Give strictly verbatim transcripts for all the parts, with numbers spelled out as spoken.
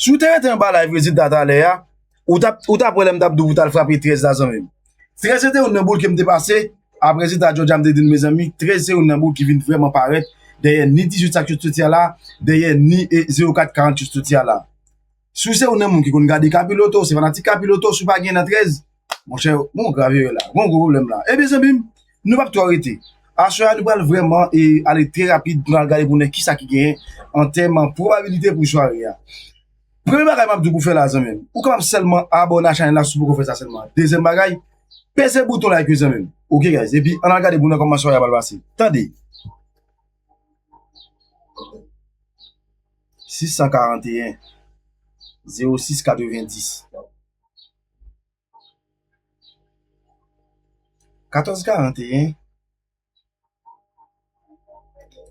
Si w te rete anba live rezilta talè a, ou t ap, ou t ap wè lè m t ap di w pou w t al frape trèz la, zanmi m. Trèz se te youn nan boul ke m te pase, apre rezilta Georgia m te di n, mezanmi, trèz se youn nan boul ki vin vrèman parèt dèyè ni dizuit sa k sot soti a la, dèyè ni, e, zewo kat karant k sot soti a la. Si w se youn nan moun ki konn gade Kapiloto, se fanatik Kapiloto, si w pa gen nan trèz, monchè, gon grav erè la, gon gwo pwoblèm la. Ebyen, zanmi m, nou p ap twò rete. Aswè a, nou pral vrèman, e, ale trè rapid pou n al gade pou n wè kisa ki genyen an tèm pwobabilite pou sware a. Premye bagay m ap di w pou fè la, zanmi m, ou kapab sèlman abòne a chanèl la si w poko fè sa sèlman. Dezyèm bagay, peze bouton like yo, zanmi m. Oke, guys. Epi, ann al gade pou n wè kòman sware a pral pase. Tande. Sis san karanteyen, zewo sis katrevendis. Katòz karanteyen,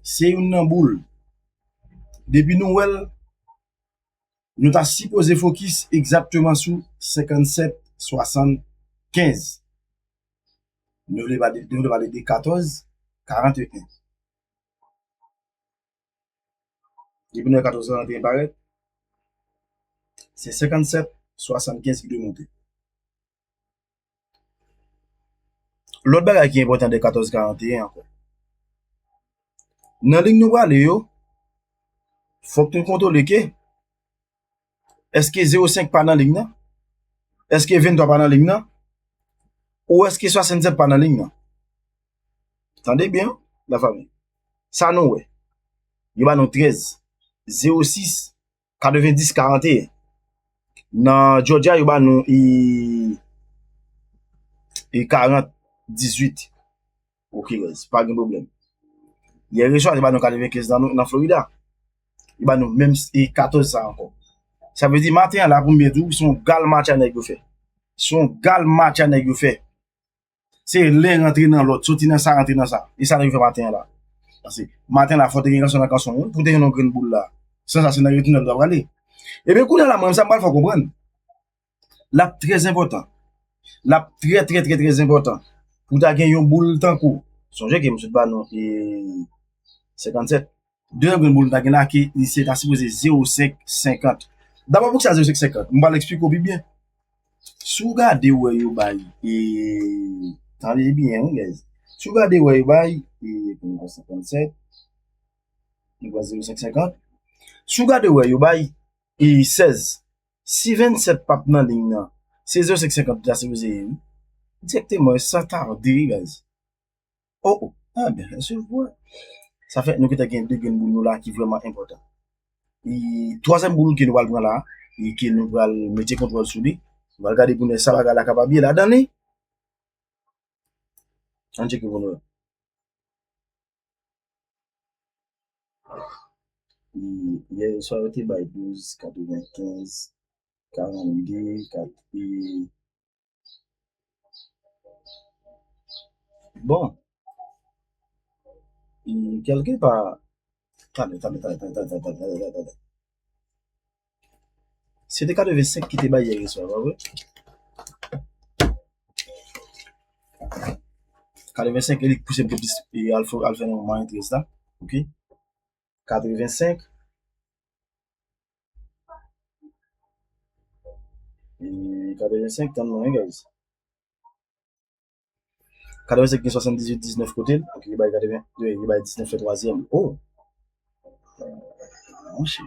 se youn nan boul. Depi nou wè l, nou ta sipoze fokis egzakteman sou senkannsèt swasannkenz. Nou vle pale, nou vle pale de katòz karanteyen. Depi nou wè katòz karanteyen parèt, se senkannsèt swasannkenz ki dwe monte. Lòt bagay ki enpòtan de katòz karanteyen ankò. Nan liy nou prale yo, fòk nou kontwole ke èske zewo senk pa nan liy nan? Èske venntwa pa nan liy nan? Ou èske swasannsèt pa nan liy nan? Tande byen, lafanmi. Sa nou wè. Yo ba nou trèz, zewo sis, katrevendis, karanteyen. Nan Georgia, yo ba nou e, e karant, dizuit. Oke, guys, pa gen pwoblèm. Yè reswa, yo ba nou katrevenkenz nan, nan Florida. Yo ba nou menm e katòz sa ankò. Sa vle di maten an la, pou m byen di w, se yon gal match a nèg yo fè. Se yon gal match a nèg yo fè. Se len rantre nan lòt, soti nan sa, rantre nan sa. E sa nèg yo fè maten an la. Paske maten la, fò te gen kanson nan kanson, wi, pou te jwenn yon grenn boul la. San sa, se nan retounen l ta prale. Ebyen, kounye a la, mwen, sa m pral fè w konprann. L ap trè enpòtan. L ap trè, trè, trè, trè enpòtan. Pou ta gen yon boul tankou. Sonje ke m sot ba nou e senkannsèt. Dezyèm grenn boul nou ta gen la, ki li se ta sipoze zewo senk senkant. Dabò, poukisa zewo senk senkant? M pral eksplike w pi byen. Si w gade wè yo bay, e, tande byen, wi, guys. Si w gade wè yo bay, e, pou nou pran senkannsèt, nou pran zewo senk senkant. Si w gade wè yo bay, e, sèz. Si vennsèt p ap nan liy nan, se zewo senk senkant li ta sipoze ye, wi. Dirèkteman, e san tarde, wi, guys. Oh, oh. Ah, ben, se vre. Sa fè nou gentan gen de grenn boul nou la ki vrèman enpòtan. E twazyèm boul ke nou pral pran la, e ke nou pral mete kontwòl sou li. Nou pral gade pou nou wè sa bagay la kapab ye ladan li. Ann tcheke pou nou wè. E, yè swa yo te bay douz, katrevenkenz, karannde, kat, e, bon. E, kèlkepa, tande, tande, tande. Se te katrevensenk ki te bay yè swa, pa vre? Katrevensenk, e li k pouse m te plis, e al fè, al fè nan mwayen trèz la. Oke. Katrevensenk. E katrevensenk, tann mwen, guys. Katrevensenk gen swasanndizuit, diznèf kote l. Ok, li bay katreven, li bay diznèf fè twazyèm. Oh! Monchè.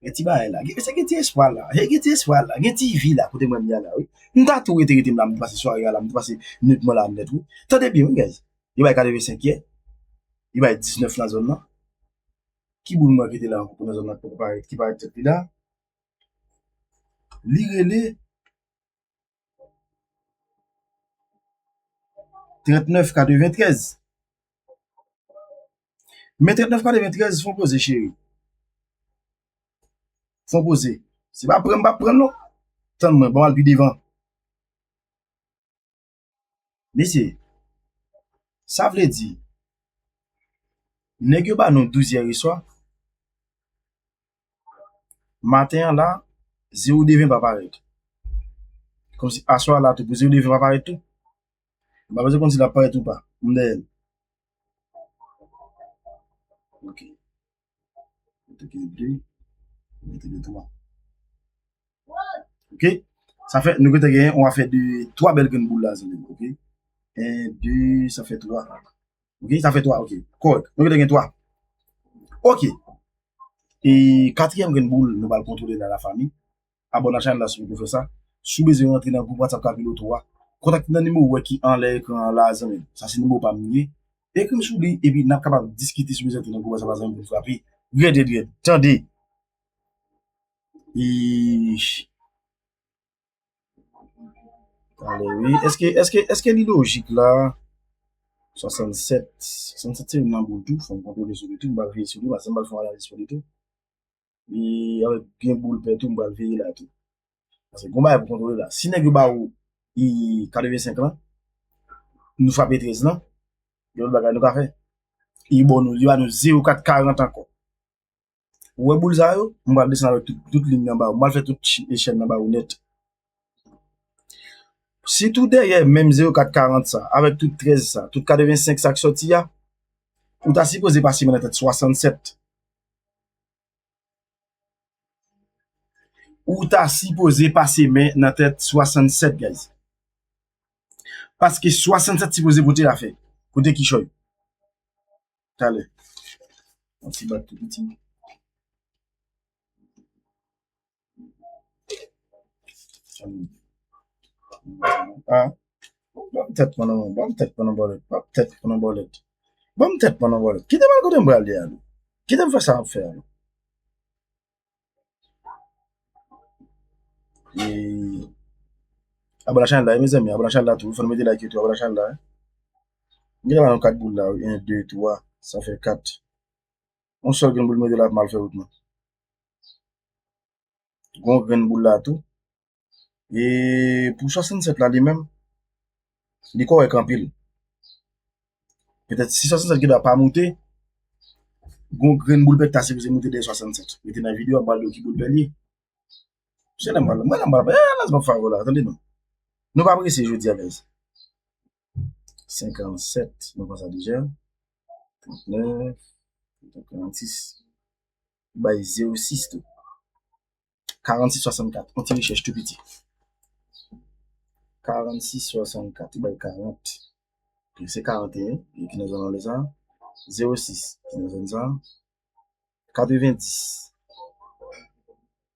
Gen ti bagay la. Gen, se gen ti espwa la. Gen ti espwa la. Gen ti vi la kote mwen m ye a la, wi. M ta tou rete, rete m la, m te pase sware a la, m te pase nwit mwen la nèt, wi. Tande byen, wi, guys. Li bay katrevensenk yè. Li bay diznèf nan zòn nan. Ki boul mwen kite la ankò nan zòn nan ki poko parèt, ki parèt tèt li la? Li rele trannèf katreventrèz. Men trannèf katreventrèz, fè yon poze, cheri. Fè yon poze. Se pa pran m p ap pran l non. Tann mwen, ban m al pi devan. Mesye, sa vle di, nèg yo ba nou douz yè swa, maten an la, zewo deven pa parèt. Kòmsi aswè a la tou, pou zewo deven pa parèt tou. M pa bezwen konn si l ap parèt ou pa. M dèyè l. Ok. Mwen te gen de, mwen te gen twa. Ok? Sa fè, nou gentan gen yon afè de twa bèl grenn boul la, zanmi m, ok? En, de, sa fè twa. Ok, sa fè twa, ok. Kòrèk. Nou gentan gen twa. Ok. E katriyèm grenn boul, nou pral kontwole la, lafanmi. Abòne a chanèl la si w poko fè sa. Si w bezwen rantre nan gwoup WhatsApp Capilotto a, kontakte nan nimewo w wè ki anlè ekran an la, zanmi m. Sa se nimewo pa m li ye. Ekri m sou li, epi n ap kapab diskite si w bezwen rantre nan gwoup WhatsApp la, zanmi m, pou n frape. Rèd, rèd, rèd. Tande. E, talè, wi. Èske, èske, èske li lojik la? Swasannsèt. Swasannsèt se youn nan boul tou. Fò m kontwole sou li tou. M pral veye sou li. Paske m pral fè yon analiz sou li tou. E avèk gen boul pè tou, m pral veye la tou. Paske gon bagay pou kontwole la. Si nèg yo ba ou, e, katrevensenk lan, nou frape trèz lan, gen lòt bagay nou ka fè. E bon, nou, li ba nou zewo kat karant ankò. Ou wè boul sa yo? M pral desann avèk tout, tout liy nan ba ou. M pral fè tout ch-, echèl nan ba ou nèt. Si tou dèyè menm zewo kat karant sa, avèk tout trèz sa, tout katrevensenk sa k sòti a, ou ta sipoze pase men nan tèt swasannsèt. Ou ta sipoze pase men nan tèt swasannsèt, guys. Paske swasannsèt sipoze pote afè. Pote kichòy. Talè. Yon ti bat tou piti. Ah. Ban m tèt pran nan, ban m tèt pran nan bòlèt, ban m tèt pran nan bòlèt. Ban m tèt pran nan bòlèt. Kite m al kote m prale a, non. Kite m fè sa m ap fè a, non. E, abòne a chanèl la, wi, mezanmi, abòne a chanèl la tou. Fò nou mete like yo tou, abòne a chanèl la, wi. M gentan ba nou kat boul la, wi. En, de, twa, sa fè kat. Yon sèl grenn boul mete la, m al fè wout mwen. Gon grenn boul la tou. E pou swasannsèt la, li menm, li kòrèk anpil. Petèt si swasannsèt gen dwa pa moute, gon grenn boul pè ki ta sipoze moute dèyè swasannsèt. Rete nan videyo a, m pral di w ki boul pè li ye. Se lè m pral, mwen lè m pral, eh, lans m ap fè avè w la, tande non. Nou pa prese jodi a, guys. Senkannsèt, nou pran sa deja. Trannèf, karannsis. Bay zewo sis tou. Karannsis swasannkat. Yon ti rechèch tou piti. Karannsis swasannkat, ou bay karant. Ok, se karanteyen, e ki nan zòn anlè sa. Zewo sis, ki nan zòn sa. Katrevendis.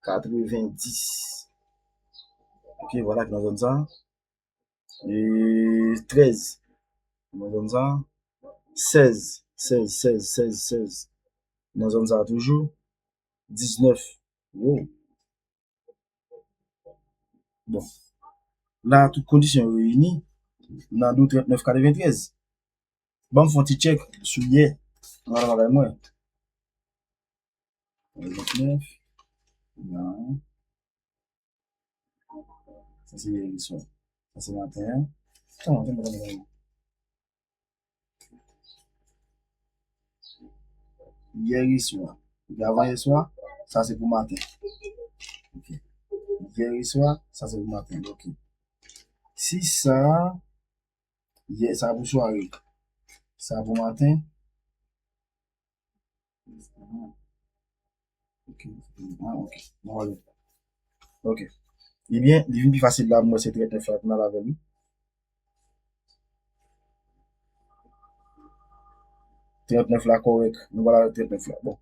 Katrevendis. Ok, vwala ki nan zòn sa. E trèz. Nan zòn sa. Sèz, sèz, sèz, sèz, sèz. Nan zòn sa toujou. Diznèf. Wow. Bon. La, tout kondisyon yo reyini. Nan do trannèf katreventrèz. Ban m fè yon ti tchèk sou yè. Nan bagay mwen. Trannèf. Nan. Sa se yè swa. Sa se maten an. Tann, tann, tann, tann. Yè swa. Epi avan yè swa, sa se pou maten. Ok. Yè swa, sa se pou maten. Ok. Si sa, yè, sa pou sware. Sa pou maten. Ok. Ah, ok. Bon, ale. Ok. Ebyen, li vin pi fasil la pou mwen, se trannèf la pou n al avè li. Trannèf la kòrèk. Nou pral avèk trannèf la. Bon.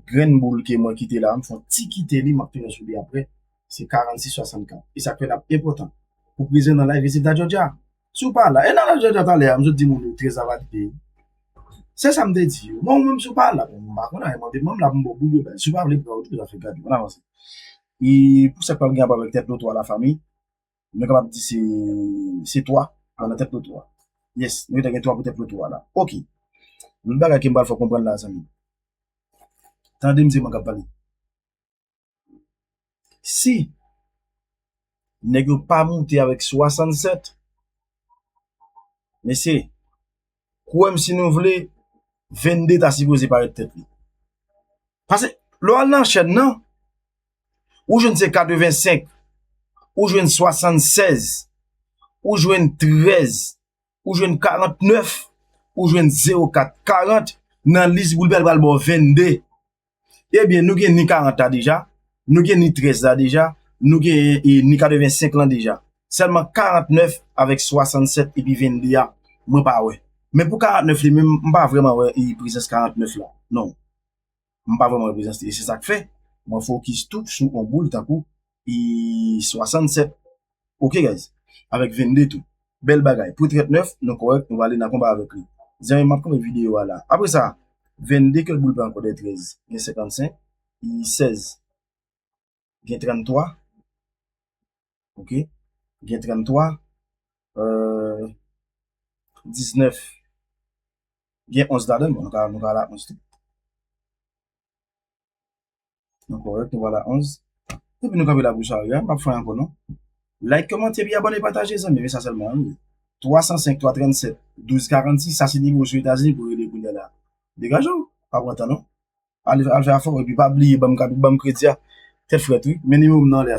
Grenn boul ke mwen kite la, m fè yon ti kite li, m ap tounen sou li apre. Se karannsis swasannkat. E sa k fè l ap enpòtan. Ou prezan nan live, se ta Georgia. Si w pa la, e nan live Georgia talè a, m sot di moun yo trè sa valide. Se sa m te di yo. Bon, ou menm si w pa la, bon, m pa konnen, mande m la pou m ba w boul yo, ben, si w pa vle pran, ou toujou fè gade, ann avanse. E pou sa k pral gen rapò avèk tèt loto a, lafanmi, nou kapab di se, se twa, nan tèt loto a. Yes, nou te gen twa pou tèt loto a la. Ok. Lòt bagay ke m pral fè w konprann la, zanmi. Tande m, se mwen k ap pale. Si nèg yo pa moute avèk swasannsèt, mesye, kwè m si nou vle, vennde ta sipoze parèt tèt li. Paske lè w al nan chèn nan, ou jwenn se katrevensenk, ou jwenn swasannsèz, ou jwenn trèz, ou jwenn karantnèf, ou jwenn zewo kat, karant, nan lis boul pè l pral ba w vennde. Ebyen, nou gen ni karant la deja, nou gen ni trèz la deja, Nou gen e, ni katrevensenk lan deja. Sèlman karantnèf avèk swasannsèt epi vennde a, mwen pa wè. Men pou karantnèf li menm, m pa vrèman wè e, prezans karantnèf la. Non. M pa vrèman wè prezans li. E se sa k fè mwen fokis tou sou yon boul tankou e, swasannsèt. Ok, guys. Avèk vennde tou. Bèl bagay. Pou trannèf, nou kòrèk, nou ale nan konba avèk li. Zanmi, m ap kanpe videyo a la. Apre sa, vennde, kèl boul pa ankò de trèz? Gen senkannsenk, e sèz, gen tranntwa, ok, gen tranntwa, euh, diznèf, gen onz ladan, bon, nou ka, nou ka la onz tou. Nou kòrèk, nou va la onz. Epi nou kanpe la pou sa, m ap fè ankò, non? Like, kòmante, epi abòne, pataje, zanmi, men sa sèlman, wi. Twa san senk, twa trannsèt, douz karannsis, sa se nimewo sou Etazini pou rele kounye a la. Degaje w, pa pran tan, non? Al, al fè afè w, epi pa bliye, ban m, ban m kredi a. Tèt frèt, wi. Men nimewo m nan anlè a.